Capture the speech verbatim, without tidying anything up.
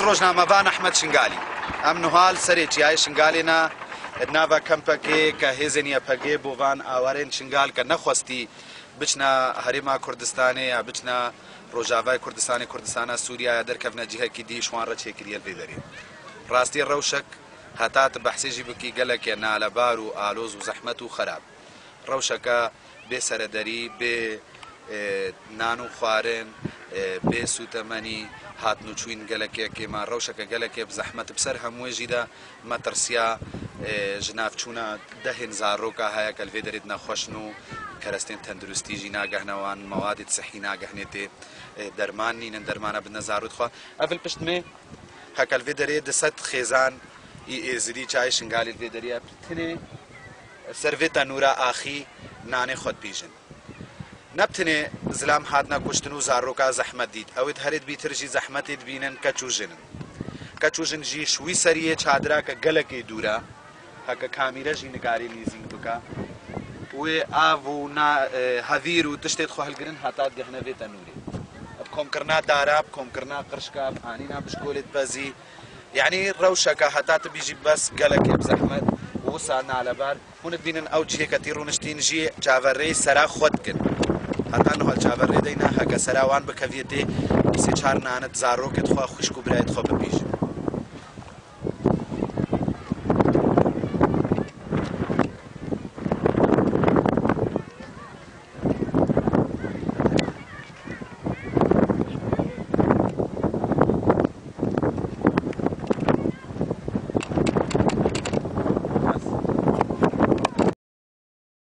Rojnamevan Ehmed Şingalî. Em niha li serê çiyayê Şingalê ne, di nava kempekê ke hêzên Y P G bo van awarên Şingal ke nexwestî biçine Herêma Kurdistanê ya biçine Rojavayê Kurdistanê, Kurdistana Sûriya ya derkevine cihekî dî, ji wan re çêkiriye li vê derê. Rastî rewşek heta tu behsê jî bikî geleke nalebar û aloz û zehmet û xerab. Rewşeke bê serederî, bê, e, nan û xwarin, e, bê sûtemenî, hatnûçûyîn gelekê kêm e, rewşeke gelekê bi zehmet. Bi ser hemûyê jî de me tirsiya, e, ji navçûna dehên zaroka heye ke li vê derê di nexweş in û kerestên tenduristî jî nagehne wan, mewadê sihî nagehne tê, e, derman nînin, dermana bidine zarokê xwe. Ev li pişt me heke li vê derê di sed xêzan î êzidî çayê Şingalê li vê derê ye. Tenê ser vê tenûra axî nanê xwe dibîjin. Ne bi tenê zilam hatine kuştin û zaroka zehmet dît. Ew ê di herê dibîtir jî zehmetê dibînin keç û jin in. Keç û jin jî ji wî seriyê çadira ke gelekê dûr e, heke kamîre jî nikarî nîzîk bike. Wê av û na-, e, hevîr û tiştê xwe hilgirin heta digehne vê tenûrê. Bi komkirina dara, bi komkirina qirşka, bi anîna bişkolê dibezî. Yanî rewşeke heta tu bîjî bes gelekê bi zehmet û wisa nalebar. Hûn dibînin ew cihê ke tî rûniştîn jî çaverêyî sera xwe dikin. Heta niha li çaverê de ne, heke sera wan bikeviyê tê, sê çar nanit zarokê xwe, xwişk û birayê xwe bibîjin.